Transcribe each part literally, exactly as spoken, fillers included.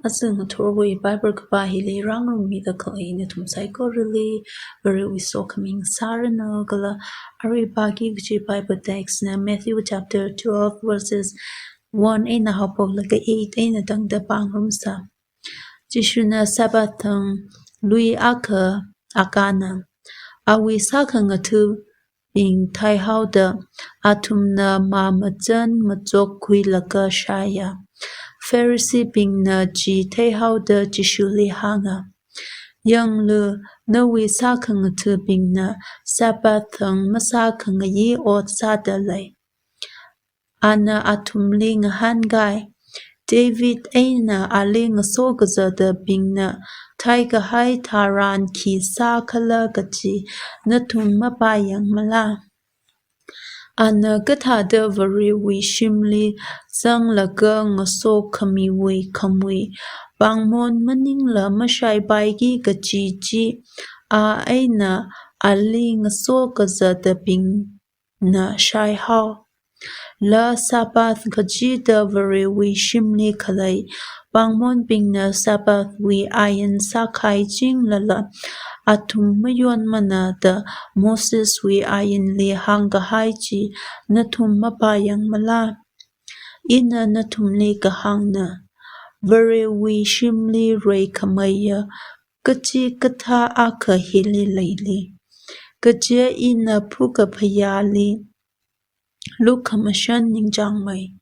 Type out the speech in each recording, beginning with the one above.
Aja ngathorwui Bible kapā hili rāngarummida khalei nathum saikorali Varewui sokhami ngasāranu. Kala arui pāki kaji Bible text na Matthew chapter twelve verses one eina haophoklaga eight eina tangda pāngarumsa. Jishuna Sabbath thang lui akha akana, awui sākhangathabing thaihaoda athumna mā machan machokkhuilaga shāya. Phariseebingna chi theihaoda Jishuli hānga, "Yanglu, nawui sākhangathabingna Sabbath thang masākhangayi ot sāda lei." Ana athumli ngahānkai, "David eina ali ngasokazatabingna theikahai tharan khi sākhala kaji nathum mapāyangmala? Ana kathāda Varewui shimli zanglaga ngasokhamiwui khamui pāngmon maningla mashaipaiki kaji chi a eina ali ngasokazatabingna shaihao. La Sabbath kachida Varewui shimli khalei pāngmonbingna Sabbathwui ain sākhaichinglala athum mayonmana da Moseswui ainli hāngkahai chi nathum mapāyangmala? Ina nathumli kahāngna, Varewui shimli reikhameiya kachikathā akha hili leili. Kaje ina phukaphayāli lukhamashan ningchāngmei.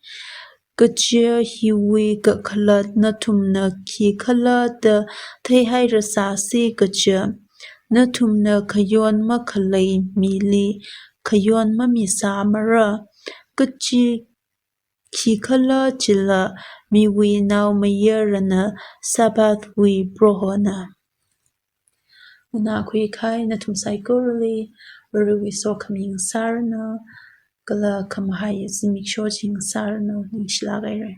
Kaje hiwui kakhalat nathumna khikhala da theihairasāsi kaje, nathumna khayon makhalei mili khayon mamisāmara. Kachi khikhala chila miwui naomayarana Sabbathwui Prohona." Nganākhui kahai nathum saikorali Varewui sokhami ngasāranu, kala khamahai zimiksho chi ngasāranu. Ningshilāk haira.